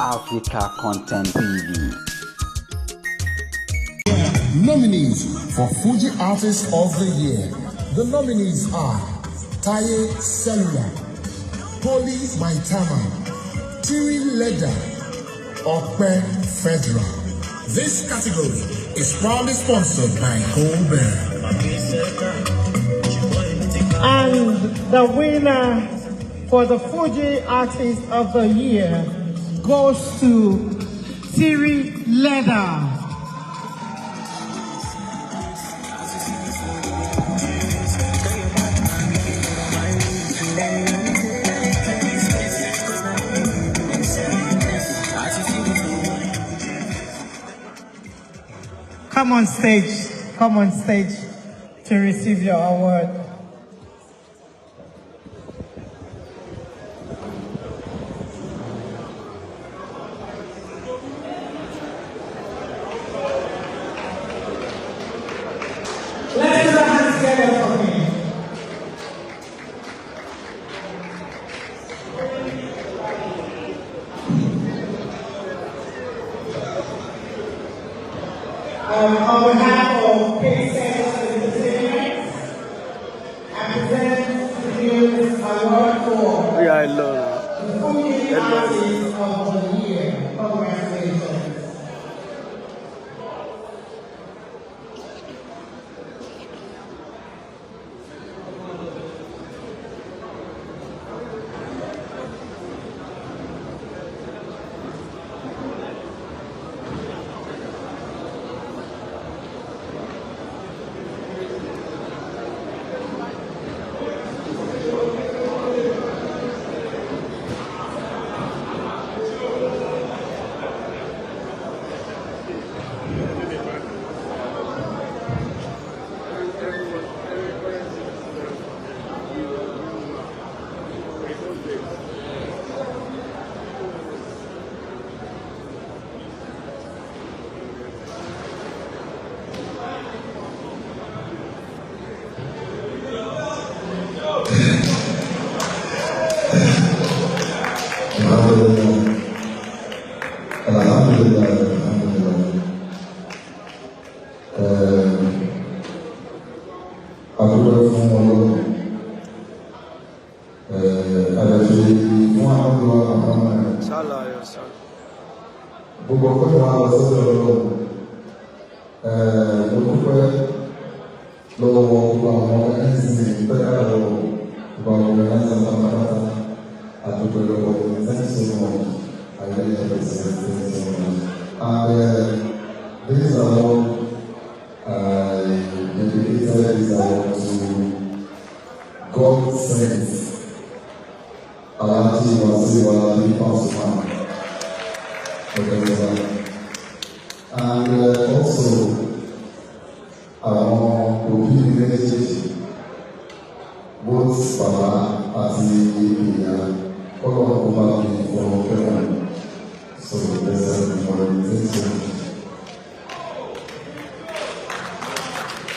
Africa Content TV. Nominees for Fuji Artist of the Year. The nominees are Taye Cellular, Poly Maitama, Tiri Leda, Okpe Federal. This category is proudly sponsored by Colbert. And the winner for the Fuji Artist of the Year goes to Tiri Leather. Come on stage, come on stage to receive your award. Let's put our hands together for him. On behalf of K7 Entertainment, I present to you this award for Ó yá, ẹ lọ nà. The Fuji Artist of the Year. Congratulations. Alhamdulillah. Alhamdulillah. Alhamdulillah. Àdúgbò fún Ọlọ́run. Àdàtì fún àwọn àwọn Sálà ayọ̀ sálà. Gbogbo ọpẹ́ wa lọ sọ́dọ̀ Ọlọ́run. Mo dúpẹ́ lọ́wọ́ gbogbo àwọn NCC federal, gbogbo àwọn organizer pátápátá, àdúgbò lọ́wọ́. Thank you so much. I really appreciate it. Thank you so much. And this award, I dedicated this award to God sent Alhaji Wasiu Alabi Pasuma. Okay, and also àwọn òbí mi méjèèjì, both bàbá àti ìyá, kọ́lọ́run kó bá mi fọ̀run kẹ́ wọn. So bless everybody. Thank you so much.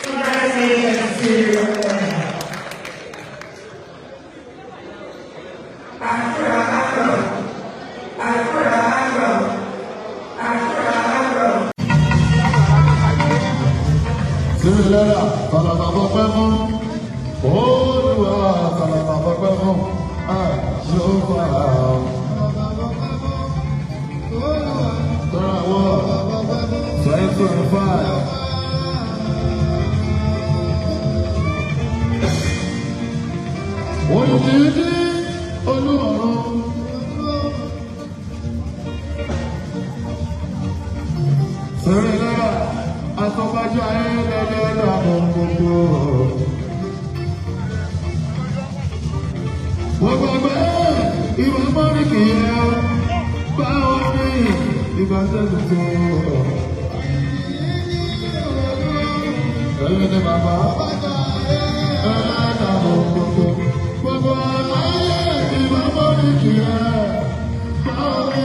Congratulations to you. Tiri Leather, tàlàtà fọpẹ́ fún. Olúwa, tàlàtà fọpẹ́ fún. Jehova. Tọ́ra wọ́ 2025. Olùdíjí olúọ̀run. Tiri Leather, àtọ́bájá ẹlẹ́dẹ́ àwọn gbogbo. Gbogbo ẹgbẹ́ ìwà mọ́rìkì yẹn báwo ní ìgbà sẹ́nu tó. Ẹ̀yin ni bàbá ẹlẹ́dàá gbogbo. Gbogbo ẹgbẹ́ ìwà mọ́rìkì yẹn báwo ní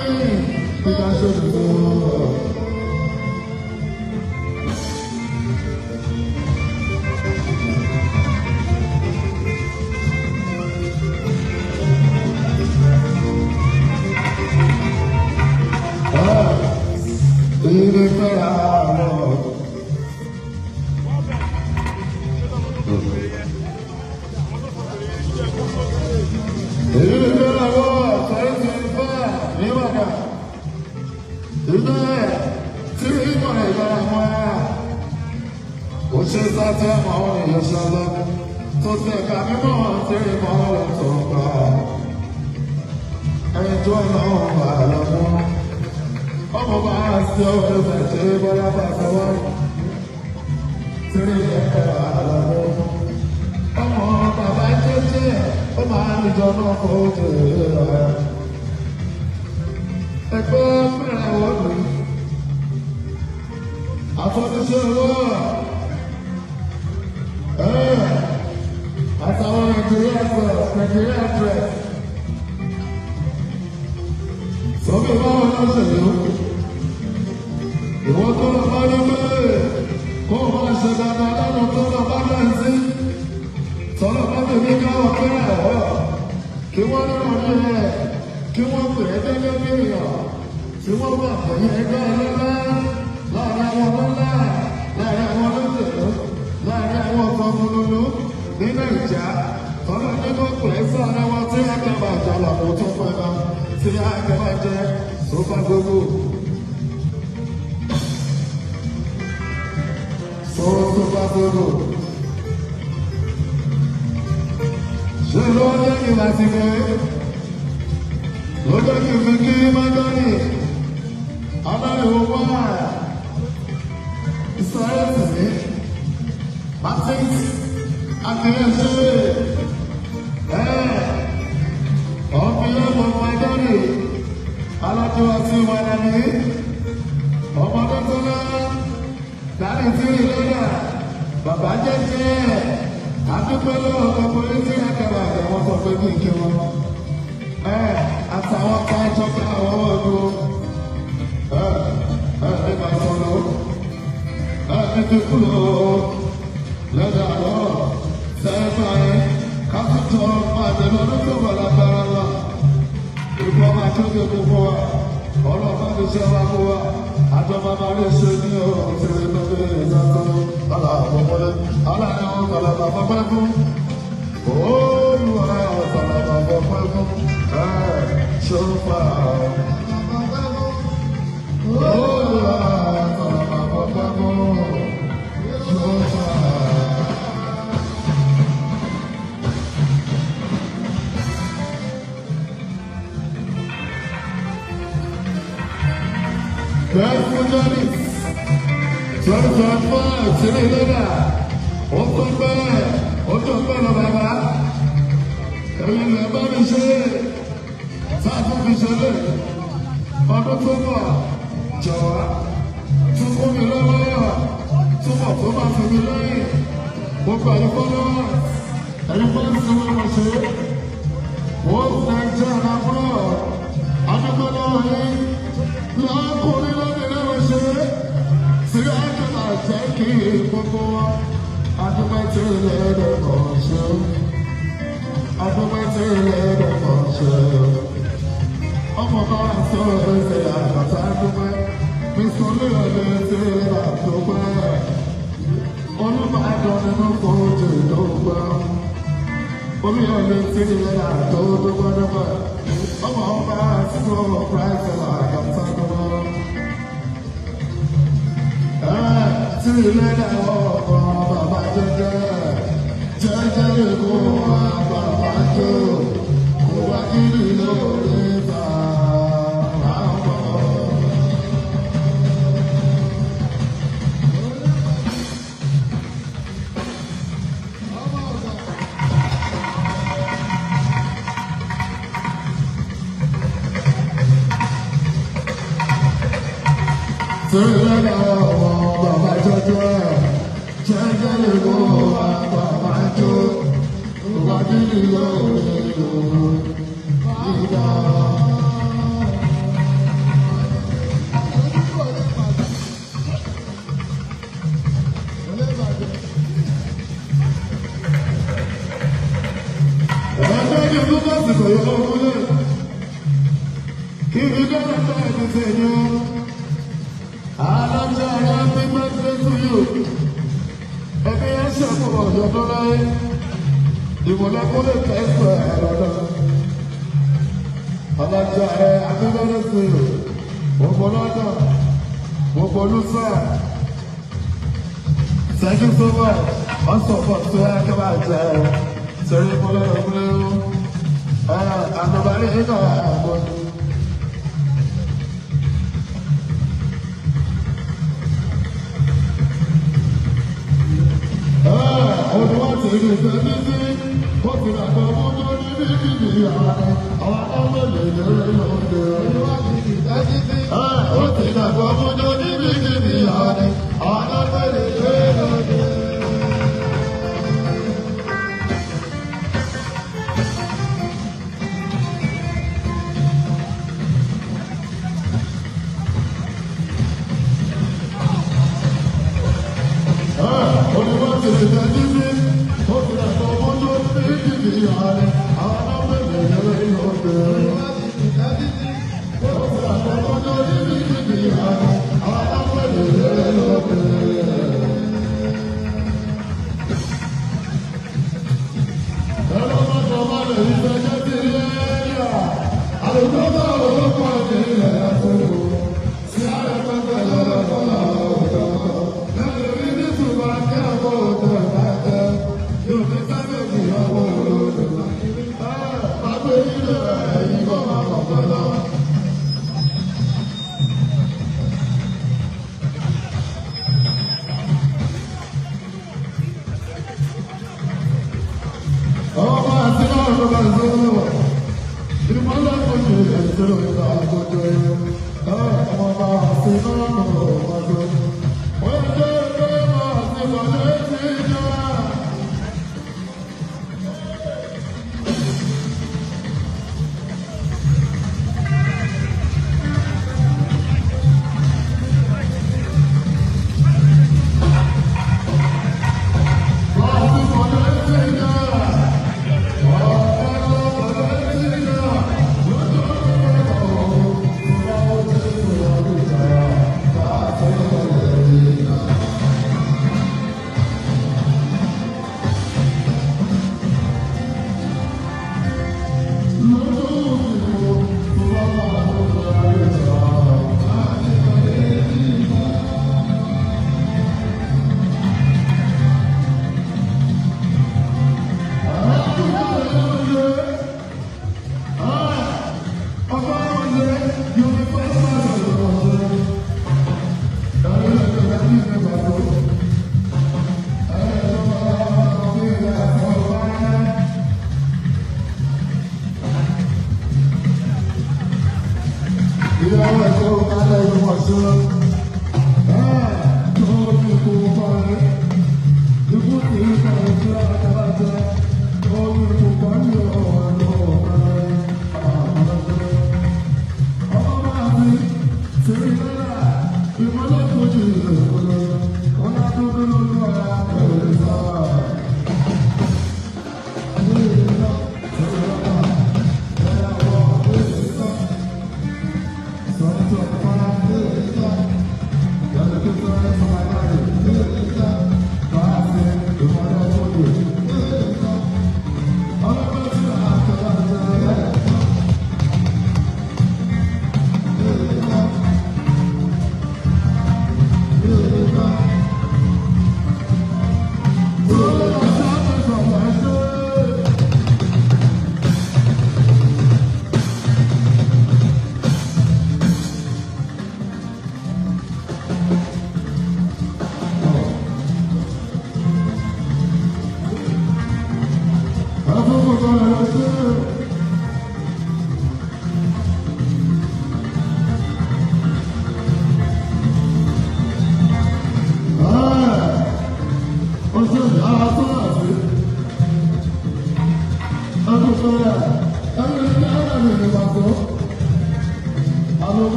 ìgbà sẹ́nu tó. Ilé fẹ́ra lọ. Ilé fẹ́ra lọ, 2025 níwàdà. Ilé tí ìmọ̀ ìbára wọn á. Ó ṣe sáté àmọ́ èèyàn ṣọlọ. Tó ti ẹ̀ka mímọ́ tí ìmọ̀ rẹ̀ tó gbà. Ẹni tó náà wà lọ́mú. Ọmọ bá a ṣe ọ̀rẹ́ bàjẹ́ bọ́lá bá a sọ́wọ́. Tírí ẹ̀ka lọ́mú. Ọmọ bàbá jẹ́jẹ́ ó máa ń jọ náà kó jèrè rẹ̀. Ẹgbẹ́ mẹ́rin wọ́n mi. Àfọ̀dúnṣe owó. Àtàwọn Nàìjíríà press, Nàìjíríà press. Sọ́mi báwo ló ṣe yó? Ìwọ́n tó lọ bá ní bẹ́ẹ̀ kó o máa ṣe dáadáa lọ́nà tó lọ bá bẹ́ẹ̀ sí. Tọ́lọ́ bá bèbí káwọn pẹ́rẹ́ ọ̀họ́. Kí wọ́n lọ́rọ̀ ní ẹ̀ kí wọ́n pè é gẹ́gẹ́ bí èèyàn. Tí wọ́n bá pè é ẹgbẹ́ ọlọ́lá láàrin àwọn ọlọ́lá láàrin àwọn olóṣèlú láàrin àwọn ọkọ̀ ní Nàìjíríà. Tọ́lọ́ ní kó pè é sọ̀rọ̀ wọn tí a kẹ́ bá jà lọ́wọ́ tó pẹ́ náà tí a kẹ́ bá jẹ́ sófà gbogbo. Sófà gbogbo. Ṣé ló jẹ́ kí n bá ti pé? Ló jẹ́ kí n fi kí Mágọ́nì? Aláriwo wá. Ìsọ̀rọ̀ sì ní. Martins Akínyẹ̀ṣe. Ọ̀bí ọmọ Mágọ́nì. Alájọwọ́ sí wàdà ní. Ọmọdé tó lọ. Dárí tí ì lọ́dà. Bàbá jẹ́jẹ́. Adúpẹ́ lọ́wọ́ gbogbo etí akẹ́wà àgbẹ̀wọ́n sọ pé kí n kí wọn. Àtàwọn kan jọba àwọn ọdún. Nípa sọ̀rọ̀. Ní ti kúrò lọ́dà lọ. Sẹ́fà yẹn kásìtọ̀ pàdé lọ́dún tó wà lágbára lọ. Ìgbọ́ máa kéde gbogbo wa. Ọlọ́pàá ti ṣe wá fún wa. Àjọ máa rí ṣe ní ọ̀rọ̀ tí ó ń bẹ ìdájọ́. Ọlọ́run ọ̀làbà fọ́pẹ́ fún. Olúwa ọ̀làbà fọ́pẹ́ fún. Ṣòfà. Olúwa ọ̀làbà fọ́pẹ́ fún. Ṣòfà. Bẹ́ẹ̀ fún Jọ́nì. 2025 sílẹ̀ lọ́dà. Ó tó bẹ́ẹ̀, ó tó bẹ́ẹ̀ lọ bàbá. Èyí lè bá mi ṣe tá a tún fi ṣe lè. Ọdún tó bọ̀ jọ̀wọ́ tún kún mi lọ́wọ́ túbọ̀ tó bá fi mi lẹ́yìn. Gbogbo ẹ̀yin fọ́lọ́wọ́, ẹ̀yin fọ́lọ́wọ́ tí wọ́n ṣe. Wọ́n Nàìjíríà náà fúnra adúgbò lọ́wọ́ yín. Lọ́kùnrin lóbìnrin wọ́n ṣe. Sílẹ̀ àjọba jẹ́ kí gbogbo wa. Adúpẹ́ tí ilẹ̀ kàn ṣe. Adúpẹ́ tí ilẹ̀ kàn ṣe. Ọmọ bá sọ ẹsẹ̀ àgbàtà dúpẹ́. Mr. Olúyọ̀lé tí ilẹ̀ àdúpẹ́. Olúbàdàn nínú kòjì dúpẹ́. Olúyọ̀lé tí ilẹ̀ àdúpẹ́ dúpẹ́. Ọmọ bá sọ ẹsẹ̀ àgbàtà dúpẹ́. Tí ilé náà ọmọ bàbá jẹ́jẹ́ jẹ́jẹ́ lè kó wá bàbá jó kó wá kiri lórí bàbá bọ̀. Tí ilé náà ọmọ bàbá jẹ́jẹ́ jẹ́jẹ́ lè kó wá bàbá jó kó wá kiri lórí bàbá. Ẹgbẹ́ ní ọdún lásìkò yọ ọkùnrin. Kí ni dọ́là bá ẹni tẹ̀lé o? Alájà happy birthday to you. Ẹbí ẹ ṣẹ̀kú ọ̀dọ́ tó láyé. Ìmọ̀lẹ́kùn lè tẹ̀sán ẹ̀rọ náà. Alájà ẹ happy birthday to you. Gbogbo London, gbogbo Lusa. Thank you so much. Wọ́n sọ fún ọ̀tún ẹ̀ kí wọ́n jẹ ẹ̀. Sọ̀rọ̀ ìmọ̀lẹ́ òkúlẹ̀ o. Àgbàbárí ìgbà àgbọ̀.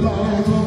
Thank you.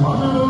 Thank you.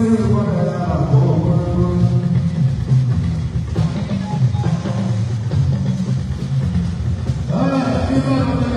Thank you.